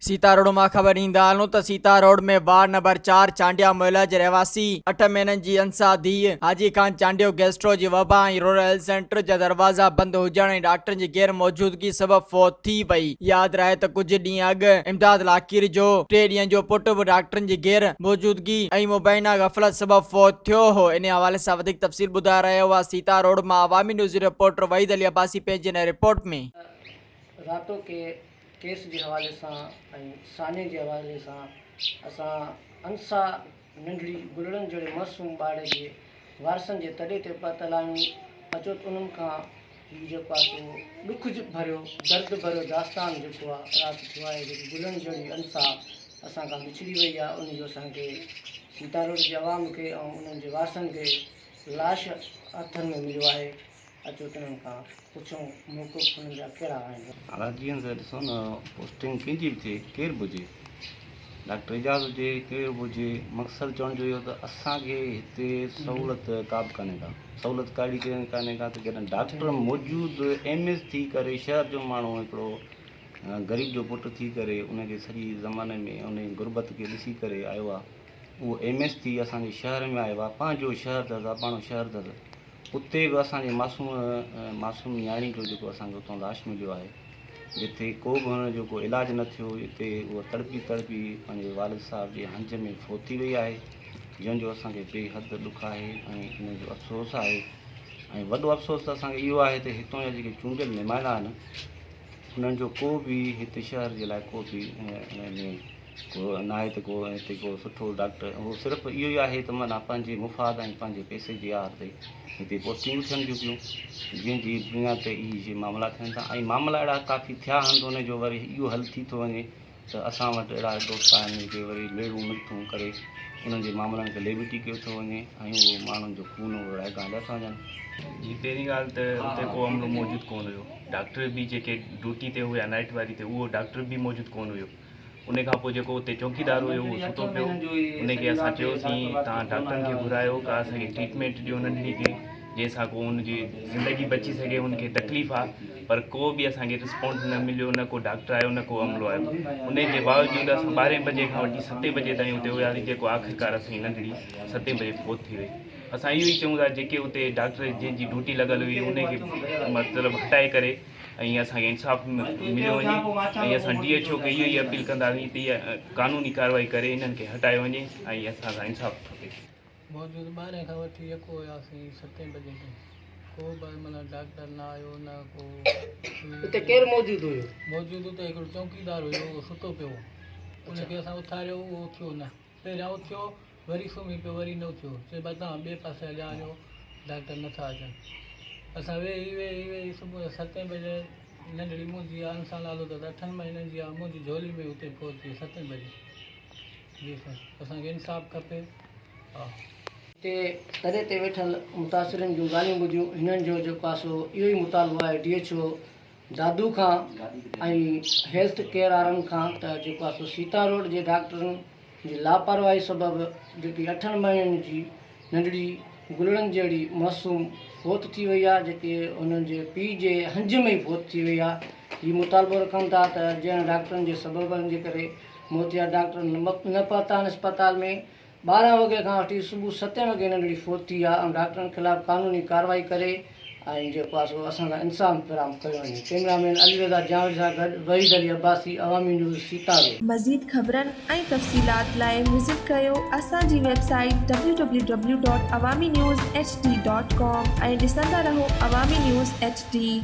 Sita road مان خبر ڏيندا هلون ته سيتا روڊ ۾ وارڊ نمبر چار چانڊيا محلا جي رهواسي اٺ مهينن جي انسا ڌيء حاجي خان چانڊيو گيسٽرو جي وبا ۽ رورل هيلٿ سينٽر جا دروازا بند هجڻ ۽ ڊاڪٽرن جي غير موجودگي سبب فوت ٿي وئي. ياد رهي ته ڪجهه ڏينهن اڳ امداد لاکير جو ٽي ڏينهن جو پٽ به ڊاڪٽرن جي غير موجودگي ۽ مبينا غفلت سبب فوت ٿيو هو. انهي حوالي سان وڌيڪ تفصيل ٻڌائي رهيو آهي سيتا روڊ مان عوامي نيوز جي رپورٽر وحيد علي عباسي پنهنجي هن رپورٽ ۾. راتو ڪي ڪيس جي حوالي سان ۽ سانحي جي حوالي سان اسان انسا ننڍڙي گلڙن جهڙي معصوم ٻارڙي جي وارثن جي تڏي تي پهتل آهيون اچو ته انهن کان هي جيڪو آهي سو ڏک ڀريو درد ڀريو داستان جيڪو آهي رات ٿيو آهي جيڪي گلن جهڙي انسا اسان کان وڇڙي وئي آهي ان جو اسان کي سيتا روڊ جي عوام کي ۽ انهن جي وارثن کي لاش هٿن ۾ مليو آهي اچو ته انهن کان پڇون موقف انهن جا ڪهڙا آهن. حالات جيئن ته ڏسو نه پوسٽنگ ڪنهن جي به ٿئي ڪير به هجي ڊاڪٽر اعجاز هجي ڪير به هجي مقصد چوڻ جو اهو ته اسان کي هتي سهولت ڪا به ڪانهي ڪا سهولت ڪهڙي ڪانهي ڪا ته جڏهن ڊاڪٽر موجود ايم ايس ٿي ڪري شهر جو ماڻهو هڪڙو غريب جو پٽ ٿي ڪري ان کي سڄي زماني ۾ ان غربت کي ڏسي ڪري آيو آهي اهو ايم ايس ٿي اسان جي شهر ۾ آيو آهي پنهنجو شهر اٿس اباڻو شهر اٿس اتي به اسان جي معصوم معصوم نياڻي جو جيڪو اسان کي اتان لاش مليو آهي جتي ڪو به هن جو ڪو علاج نه ٿيو اتي اها تڙپي تڙپي پنهنجي والد صاحب جي هنج ۾ فوت ٿي وئي آهي جنهن جو اسان کي بي حد ڏک آهي ۽ ان جو افسوس آهي ۽ وڏو افسوس ته اسان کي اهو آهي ته هتان جا جيڪي چونڊيل نمائندا آهن انهن جو ڪو به هتي شهر جي لاء ڪو به ان ۾ ڪو ناهي ته ڪو هتي ڪو سٺو ڊاڪٽر هو صرف اهو ئي آهي ته معنيٰ پنهنجي مفاد ۽ پنهنجي پئسي جي آر تي هتي پوسٽنگون ٿين ٿيون پيون جنهن جي بنياد تي اهي معاملا ٿين ٿا ۽ معاملا اهڙا ڪافي ٿيا آهن ته ان جو وري اهو حل ٿي ٿو وڃي ته اسان وٽ اهڙا دوست آهن جيڪي وري ميڙون منٿون ڪري انهن جي معاملن کي ليويٽي ڪيو ٿو وڃي ۽ اهو ماڻهن جو خون اهو رائگان هليا ٿا وڃن. جي پهرين ڳالهه ته اتي ڪو عملو موجود ڪونه هيو ڊاڪٽر به جيڪي ڊيوٽي تي هيا نائٽ واري تي اهو ڊاڪٽر به موجود ڪونه هيو ان کان پوء جيڪو اتي چوڪيدار هيو اهو ستو پيو ان کي اسان چيوسين توهان ڊاڪٽرن کي گهرايو ڪا اسان کي ٽريٽمينٽ ڏيو ننڍڙي کي جنهن سان ڪو ان جي زندگي بچي سگهي ان کي تڪليف آ پر ڪو به اسان کي رسپانس نه مليو نه ڪو ڊاڪٽر آيو نه ڪو عملو آيو ان جي باوجود اسان ٻارهين بجي کان وٺي ستين بجي تائين اتي هياسين جيڪو آخرڪار اسان جي ننڍڙي ستين بجي فوت ٿي وئي اسان اهو ئي چئون ٿا جيڪي اتي ڊاڪٽر جنهن جي ڊيوٽي لڳل هئي ان کي مطلب هٽائي ڪري ۽ اسان کي انصاف مليو وڃي ۽ اسان ڊي ايڇ او کي اهو ئي اپيل ڪنداسين ته اها قانوني ڪارروائي ڪري انهن کي هٽايو وڃي ۽ اسان سان انصاف کپي. موجود ٻارهين کان وٺي يڪو هياسين ستين بجي تائين ڪو به معنيٰ ڊاڪٽر نه آيو نه ڪو. اتي ڪير موجود هيو؟ موجود اتي هڪڙو چونڪيدار هيو اهو ستو پيو هو ان کي اسان اٿاريو اهو اٿيو نه پهريان اٿيو وري سمهي پيو وري نه اٿيو چي ڀا توهان ٻئي پاسي هليا وڃو ڊاڪٽر نٿا اچن اسان ويهي ويهي ويهي صبح جو ستين بجي ننڍڙي منهنجي آ انسان نالو اٿس اٺن مهينن جي آ منهنجي جهولي ۾ اتي پهتي ستين بجي جي سائين اسان کي انصاف کپي ها. هتي تڏي تي ويٺل متاثرين جون ڳالهيون ٻڌيون هنن جو جيڪو آ سو اهو ئي مطالبو آهي ڊي ايڇ او دادو کان ۽ هيلٿ ڪيئر وارن کان ته جيڪو آ سو سيتا روڊ جي ڊاڪٽرن جي لاپرواهي سبب جيڪي اٺن مهينن جي ننڍڙي گلڙن جهڙي معصوم فوت ٿي وئي آ جيڪي انهن جي پيء جي هنج ۾ ئي فوت ٿي وئي آ هي مطالبو رکن ٿا ته جنهن ڊاڪٽرن جي سببن جي ڪري موت يا ڊاڪٽر نه پهتا آهن اسپتال ۾ 12 وڳي کان وٺي صبح ستين وڳي ننڍڙي فوت ٿي آ ۽ ڊاڪٽرن خلاف قانوني ڪارروائي ڪري ۽ جيڪو آ سو اسان سان انصاف فراهم ڪيو وڃي ڪئميرا مين علي رضا جانوري سان گڏ وحيد علي عباسي عوامي نيوز سيتارو. مزيد خبرن ۽ تفصيلات لاء وزٽ ڪريو اسان جي website W W W dot Awami news H D dot com ۽ ڏسندا رهو عوامي نيوز ايڇ ڊي.